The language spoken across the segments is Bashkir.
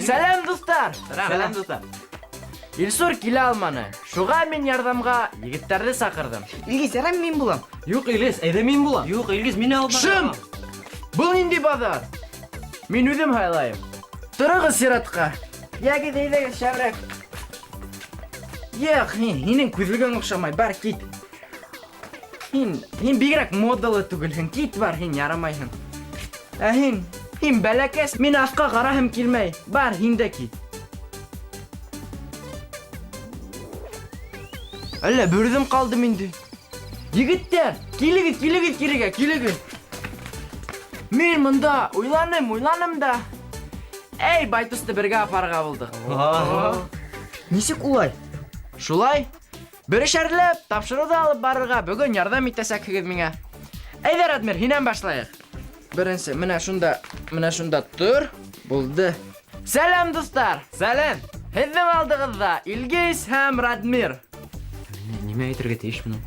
Сәләм, дуҫтар! Сәләм, дуҫтар. Илсур килә алманы. Шуға мин ярҙамға егеттәрҙе саҡырҙым. Илгиз, ярай мин булам. Юҡ, Илгиз, әйҙә мин булам. Юҡ, Илгиз, мине алып Шым! Был ниндәй баҙар? Мин үҙем һайлайым. Тороғоҙ сиратҡа. Йәгеҙ, әйҙәгеҙ, шәберәк. Юҡ, һин, һинең күҙлегең оҡшамай, бар кит. Һин, һин бигерәк модалы түгелһең, кит бар, һин ярамайһың. Ә һин, һин бәләкәс, мин аҫҡа ҡараһым килмәй. Бар, һин дә кит. Әллә бер үҙем ҡалдым инде. Егеттәр, килегеҙ, килегеҙ кирегә, килегеҙ. Мин мында уйланым, уйланым да. Эй, Байтусты бергә апарырға булдыҡ. Нисек улай? Шулай, берешәрләп тапшырыуҙы алып барырға бөгөн ярҙам итәсәкһегеҙ миңә. Әйҙә, Радмир, һинән башлайыҡ. Беренсе, менә шунда, менә шунда тор. Булды. Сәләм, дуҫтар! Сәләм. Һеҙҙең алдығыҙҙа Илгиз һәм Радмир. Нимә әйтергә тейешмен ул?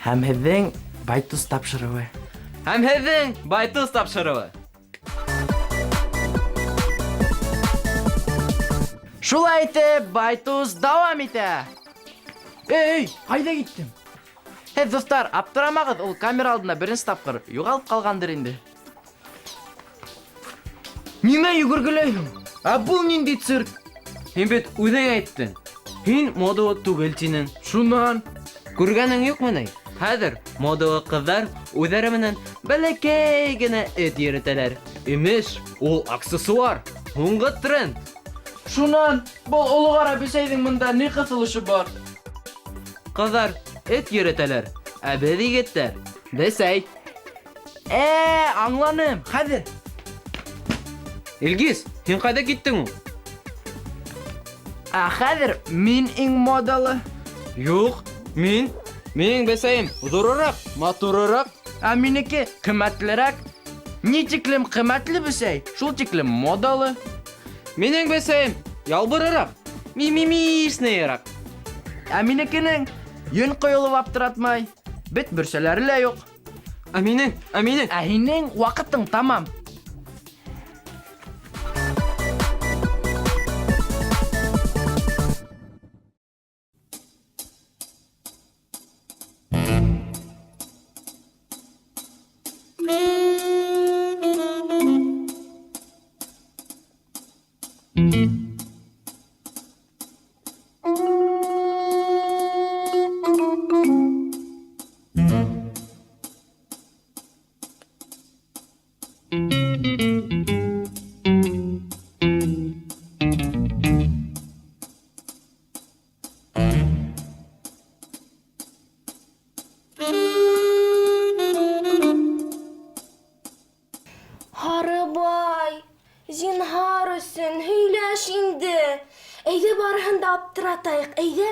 Һәм һеҙҙең Байтус тапшырыуы. Һәм һеҙҙең Байтус тапшырыуы. Шулай итеп, Байтус дауам итә. Эй, ҡайҙа киттем? Һеҙ, дуҫтар, аптырамағыҙ, ул камера алдында беренсе тапҡыр юғалып ҡалғандыр инде. Нимә йүгергеләйһең? Ә был ниндәй цирк? Һин бит үҙең әйттең. Һин модалы түгел тинең. Шунан Күргәнең юҡмы ни? Хәҙер модалы ҡыҙҙар үҙҙәре менән бәләкәй генә эт йөрөтәләр. Имеш, ул аксессуар, һуңғы тренд. Шунан был олоғара бесәйҙең мында ни ҡыҫылышы бар? Ҡыҙҙар эт йөрөтәләр, ә беҙ егеттәр бесәй. Ә, аңланым. Хәҙер. Илгиз, һин ҡайҙа киттең ул? Ә хәҙер мин иң модалы. Юҡ, мин. Минең бесәйем ҙурыраҡ, матурыраҡ. Ә минеке ҡиммәтлерәк. Ни тиклем ҡиммәтле бесәй, шул тиклем модалы. Минең бесәйем ялбырыраҡ, мимимишныйыраҡ. Ә минекенең йөн ҡойолоп аптыратмай, бет бөрсәләре лә юҡ. Ә минең, ә минең. Ә һинең ваҡытың тамам. Һарыбай, зинһар өсөн һөйләш инде. Әйҙә барыһын да аптыратайыҡ, әйҙә.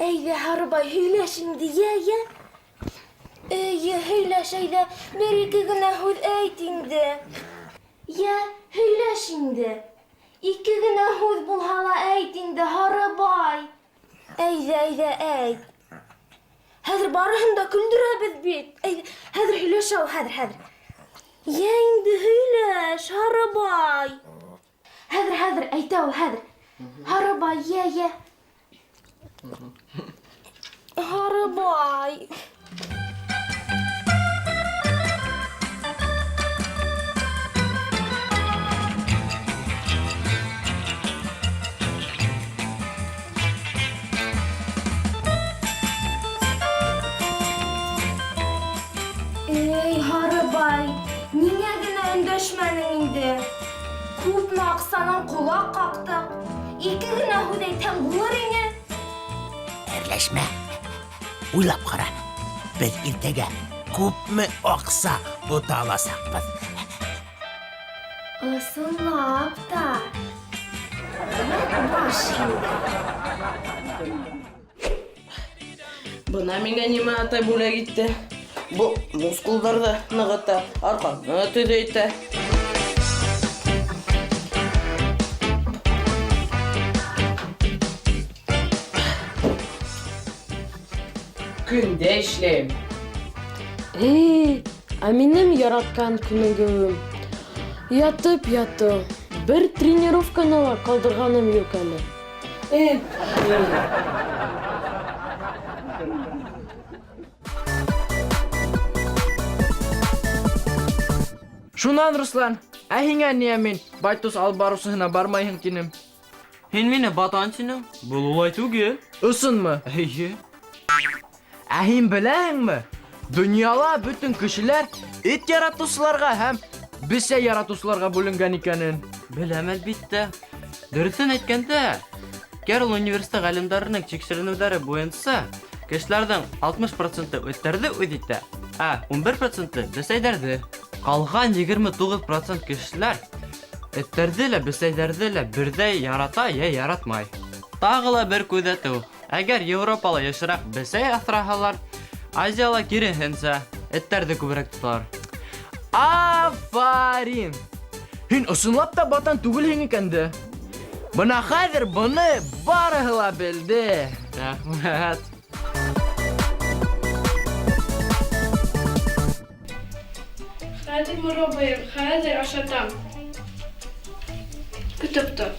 Әйҙә, Һарыбай, һөйләш инде, йә, йә. Эйе, һөйләш, әйҙә, бер-ике генә һүҙ әйт инде. Йә, һөйләш инде. Ике генә һүҙ булһа ла әйт инде, Һарыбай. Әйҙә, әйҙә, әйт. Хәҙер барыһын да көлдөрәбеҙ бит. Әйҙә, хәҙер һөйләшә ул, хәҙер, хәҙер. Йә инде һөйләш, Һарыбай. Хәҙер, хәҙер, әйтә ул, хәҙер. Һарыбай, йә, йә. Һарыбай. Эй, Һарыбай, ниңә генә өндәшмәнең инде? Күпме аҡсанан ҡолаҡ ҡаҡтыҡ. Ике генә һүҙ әйтһәң булыр ине. Әрләшмә. Уйлап ҡара. Беҙ иртәгә күпме аҡса тота аласаҡбыҙ. Ысынлап та. Баш инде. Бына миңә нимә атай бүләк итте. Был мускулдарҙы нығыта, арҡаны төҙәйтә. Көндә эшләйем. Эй, ә минең яратҡан күнегеүем. Ятып ятыу. Бер тренировканы ла ҡалдырғаным юҡ әле. Шунан, Руслан, ә һиңә ниә мин Байтус алып барыусыһына бармайһың тинем? Һин мине батан тинең. Был улай түгел. Ысынмы? Эйе. Ә һин беләһеңме? Донъяла бөтөн кешеләр эт яратыусыларға һәм бесәй яратыусыларға бүленгән икәнен. Беләм, әлбиттә. Дөрөҫөн әйткәндә, Керл университеты ғалимдарының тикшеренеүҙәре буйынса, кешеләрҙең 60 проценты эттәрҙе үҙ итә, ә 11 проценты бесәйҙәрҙе. Ҡалған 29 процент кешеләр эттәрҙе лә, бесәйҙәрҙе лә берҙәй ярата йә яратмай. Тағы ла бер күҙәтеү. Әгәр Европала йышыраҡ бесәй аҫраһалар, Азияла киреһенсә, эттәрҙе күберәк тоталар. Афарин! Һин ысынлап та батан түгелһең икән дә. Бына хәҙер быны барыһы ла белде. Рәхмәт. Хәҙер, Морабайым, хәҙер ашатам. Көтөп тор.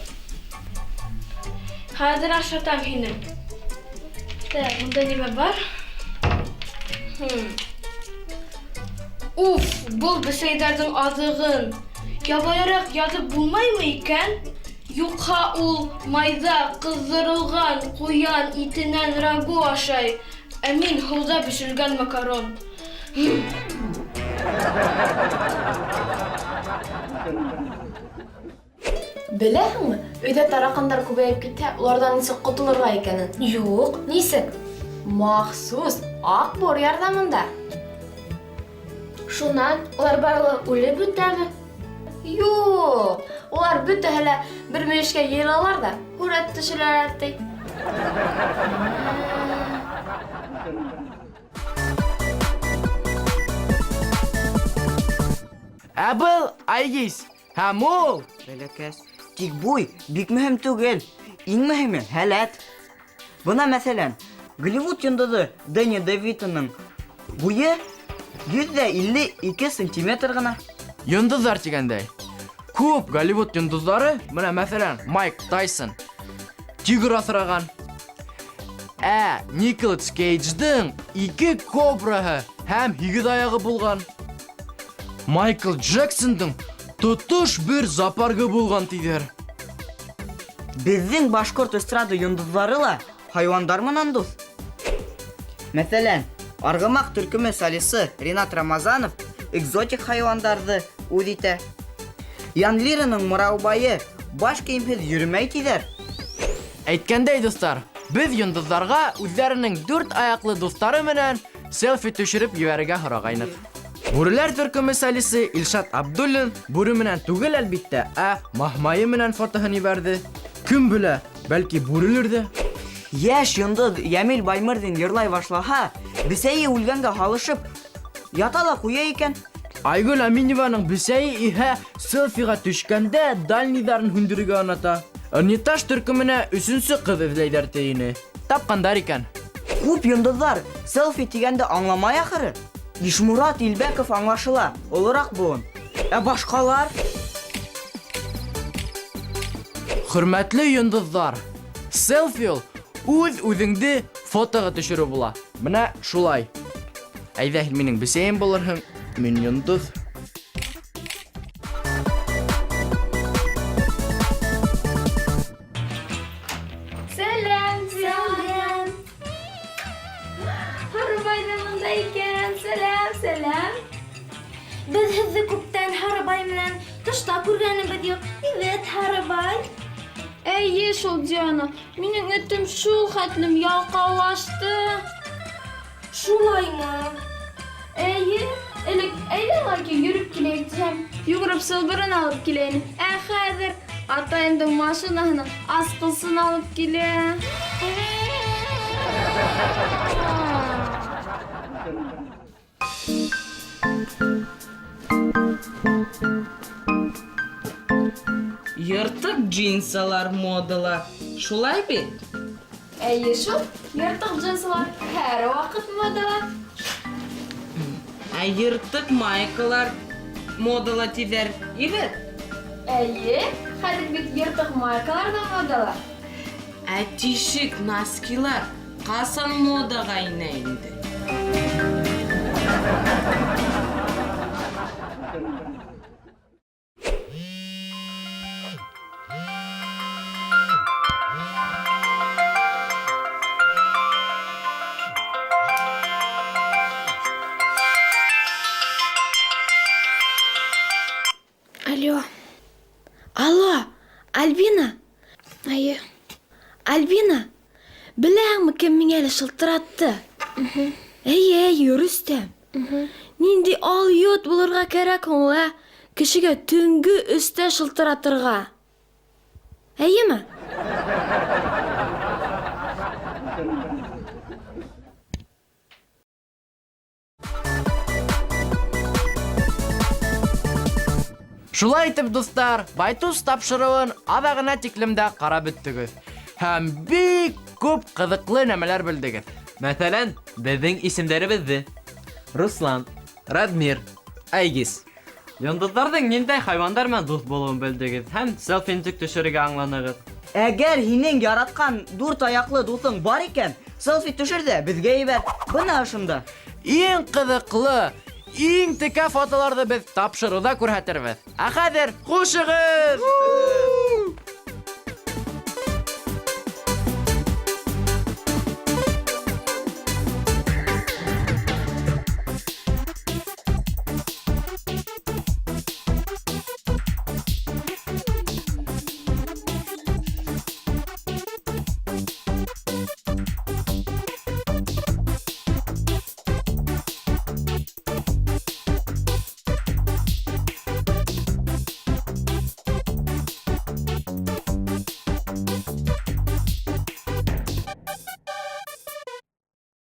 Хәҙер ашатам һине. Так, бында нимә бар? Хм. Уф, был бесәйҙәрҙең аҙығын ябайыраҡ яҙып булмаймы икән? Юҡһа ул майҙа ҡыҙҙырылған ҡуян итенән рагу ашай, ә мин һыуҙа бешерелгән макарон. Беләһеңме, өйҙә таракандар күбәйеп китһә, уларҙан нисек ҡотолорға икәнен? Юҡ, нисек? Махсус аҡ бор ярҙамында. Шунан улар барлығы үлеп бөтәме? Юҡ, улар бөтәһе лә бер мөйөшкә йыйылалар ҙа һүрәт төшөләләр ти. Ә был Айгиз һәм ул Бәләкәс. Тик буй бик мөһим түгел. Иң мөһиме һәләт. Бына мәҫәлән, Голливуд йондоҙо Дэнни Девитоның буйы 152 сантиметр ғына. Йондоҙҙар тигәндәй. Күп Голливуд йондоҙҙары, бына мәҫәлән, Майк Тайсон тигр аҫраған. Ә Николас Кейдждың 2 кобраһы һәм 8 аяғы булған. Майкл Джексондың тотош бер зоопаркы булған тиҙәр. Беҙҙең башҡорт эстрада йондоҙҙары ла хайуандар менән дуҫ. Мәҫәлән, Арғымаҡ төркөмө солисы Ринат Рамазанов экзотик хайуандарҙы үҙ итә. Ян Лираның Мыраубайы баш кейемһеҙ йөрөмәй тиҙәр. Әйткәндәй, дуҫтар, беҙ йондоҙҙарға үҙҙәренең 4 аяҡлы дуҫтары менән селфи төшөрөп ебәрергә һорағайныҡ. Бүреләр төркөмө солисы Илшат Абдуллин бүре менән түгел, әлбиттә, ә маһмайы менән фотоһын ебәрҙе. Кем белә, бәлки бүрелер ҙә. Йәш йондоҙ Йәмил Баймырҙин йырлай башлаһа, бесәйе үлгәнгә һалышып ята ла ҡуя икән. Айгөл Әминеваның бесәйе иһә селфиға төшкәндә дальниҙарын һүндерергә онота. Эрмитаж төркөмөнә өсөнсө ҡыҙ эҙләйҙәр ти ине. Тапҡандар икән. Күп йондоҙҙар селфи тигәнде аңламай ахыры. Ишмурат Илбәков аңлашыла, олораҡ быуын. Ә башҡалар? Хөрмәтле йондоҙҙар, селфи ул үҙ-үҙеңде фотоға төшөрөү була. Бына шулай. Әйҙә, һин минең бесәйем булырһың, мин йондоҙ. Сәләм, сәләм. Һарыбай ҙа бында икән. Сәләм, сәләм. Беҙ һеҙҙе күптән Һарыбай менән тышта күргәнебеҙ юҡ. Привет, Һарыбай. Эйе шул, Диана. Минең этем шул хәтлем ялҡаулашты. Шулаймы? Эйе, элек әйҙә Лаки йөрөп киләйек тиһәм, йүгереп сылбырын алып килә ине. Ә хәҙер атайымдың машинаһының асҡысын алып килә. Йыртыҡ джинсалар модала. Шулай бит? Эйе шул, йыртыҡ джинсалар һәр ваҡыт модала. Ә йыртыҡ майкалар? модала тиҙәр, ибет? Әйе, хәҙер бит йыртыҡ майкалар ҙа модала. Ә тишек носкилар ҡасан модаға инә инде? Алло. Алло, Альбина. Әйе. Альбина, беләһеңме кем миңә әле шылтыратты? Әйе, әйе, Рөстәм. Нинди алйот булырға кәрәк һуң ул, ә? Кешегә төнге өстә шылтыратырға. Әйеме? Шулай итеп, дуҫтар, Байтус тапшырыуын аҙағына тиклем дә ҡарап бөттөгөҙ. Һәм бик күп ҡыҙыҡлы нәмәләр белдегеҙ. Мәҫәлән, беҙҙең исемдәребеҙҙе. Руслан, Радмир, Айгиз. Йондоҙҙарҙың ниндәй хайуандар менән дуҫ булыуын белдегеҙ һәм селфи нисек төшөрөргә аңланығыҙ. Әгәр һинең яратҡан дүрт аяҡлы дуҫың бар икән, селфи төшөр ҙә беҙгә ебәр. Бына ошонда. Иң ҡыҙыҡлы, иң текә фотоларҙы беҙ тапшырыуҙа күрһәтербеҙ. Ә хәҙер хушығыҙ!